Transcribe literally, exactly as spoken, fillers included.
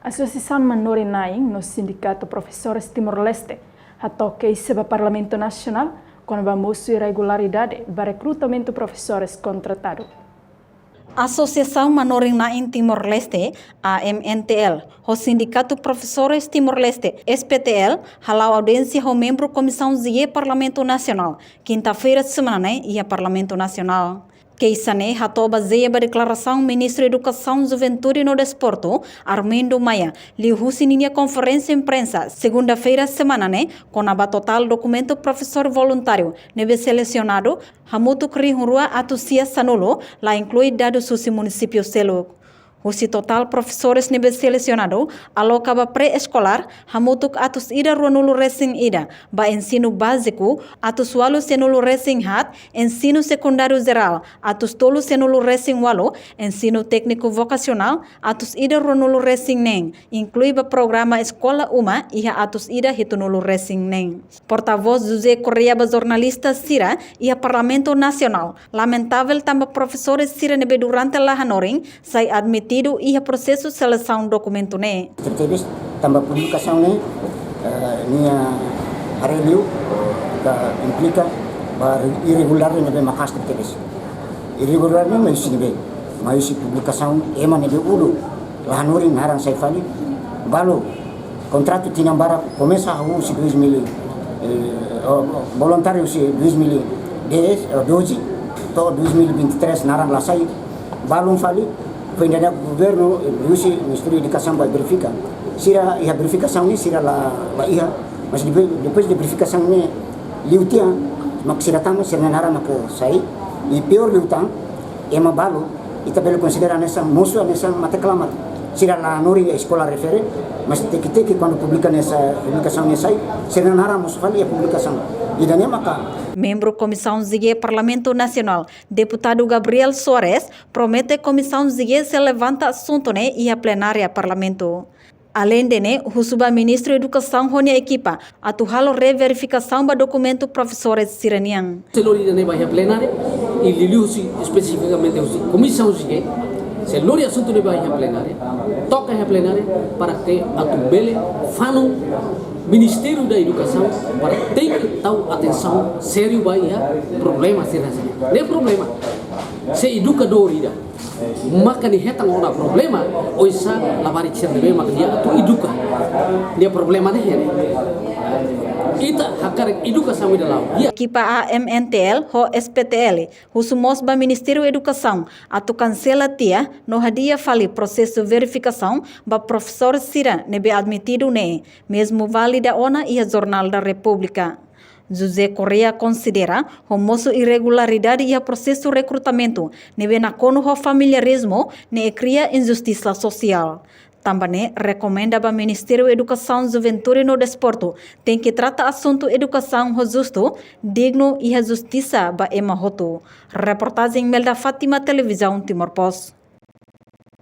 Asosiasaun Manorin-na'in no Sindikatu Profesores Timor-Leste hato'o keixa ba Parlamentu Nasionál kona-ba mosu irregularidade ba rekrutamentu profesores kontratadu. Asosiasaun Manorin-na'in Timor-Leste, A M N T L, ho Sindikatu Profesores Timor-Leste, S P T L, hala'o audiénsia ho membru Komisaun Zié Parlamentu Nasionál, kinta-feira semana ne'e iha Parlamentu Nasionál. Keixa ne'e hato'o bazeia ba deklarasaun Ministru Edukasaun, Juventude no Desportu, Armindo Maia, liuhusi ninia konferénsia imprensa, segunda-feira semana ne'e, kona-ba totál dokumentu profesór voluntáriu ne'ebé selesionadu, hamutuk rihun rua atus sia sanulu, la inklui dadus husi munisípiu seluk. Husi totál profesores ne'ebé selesionadu, aloka ba pré-eskolár, hamutuk atus ida ruanulu resin ida, ba ensinu báziku, atus ualu sianulu resin haat, ensinu sekundáriu jerál, atus tolu sianulu resin ualu, ensinu tékniku vokasionál, atus ida ruanulu resin neen, inklui ba programa Eskola Uma, iha atus ida hitunulu resin neen. Portavós José Correia ba jornalista sira iha Parlamentu Nasionál, lamentavel tanba profesores sira ne'ebé durante la hanorin sai admitidu iha prosesu selesaun dokumentu ne'e. Tebes tanba publikasaun ne'e, eh, nia haree liu, ka implika ba irregularidade ne'ebé maka'as tebes. Irregularidade ne'e mai husi ne'ebé, mai husi publikasaun ema ne'ebé uluk la hanorin naran sai fali, balu kontratu tinan barak komesa husi dois mil, eh, oh, voluntáriu husi dois mil e dez, eh, doze, to'o dois mil e vinte e três naran la sai, balun fali, foin dada governu, eh, husi Ministériu Edukasaun bá verifika. Sira iha verifikasaun ne'e sira la, la iha, mas depois, depois de verifikasaun ne'e liu tiha, mak sira tama, sira-nia naran mak sai, i piór liután, ema balu, ita bele konsidera hanesan mosu, hanesan mate-klamar. Sira la hanorin iha eskola refere, mas teki-teki kuandu publika ne'e sai, publikasaun ne'e sai, sira-nia naran mosu fali iha publikasaun. Ida-ne'e maka. Membru Komisaun Zié Parlamentu Nasionál, Deputadu Gabriel Soares, promete Komisaun Zié sei levanta asuntu ne'e iha plenária Parlamentu. Aleinde ne'e, husu ba Ministru Edukasaun ho nia ekipa atu halo reverifikasaun ba dokumentu profesores sira-nian. Se lori ida-ne'e ba iha plenária, i liuliu husi espesifikamente husi Komisaun Zié, se lori asuntu ne'e ba iha plenária, toka iha plenária, para ke atu bele fanun Ministériu da Edukasaun para tenke tau atensaun sériu ba iha problema sira-ne'e. Ne'e problema, se edukadór ida maka nia hetan ona problema, oinsá labarik sira ne'ebé maka nia atu eduka. Nia problema ne'e, ita hakarak edukasaun ida la'o. Ekipa A M N T L ho S P T L husu mós ba Ministériu Edukasaun atu kansela tiha no hadi'a fali prosesu verifikasaun ba profesór sira ne'ebé admitidu ne'e, mezmu valida ona iha Jornál da Repúblika. José Correia konsidera ho mosu irregularidade iha prosesu rekrutamentu ne'ebé nakonu ho familiarizmu ne'e kria injustisa sosiál. Tanba ne'e rekomenda ba Ministériu Edukasaun, Juventude no Desportu tenke trata asuntu edukasaun ho justu, dignu iha justisa ba ema hotu. Reportajen Melda Fátima, Televizaun Timor Post.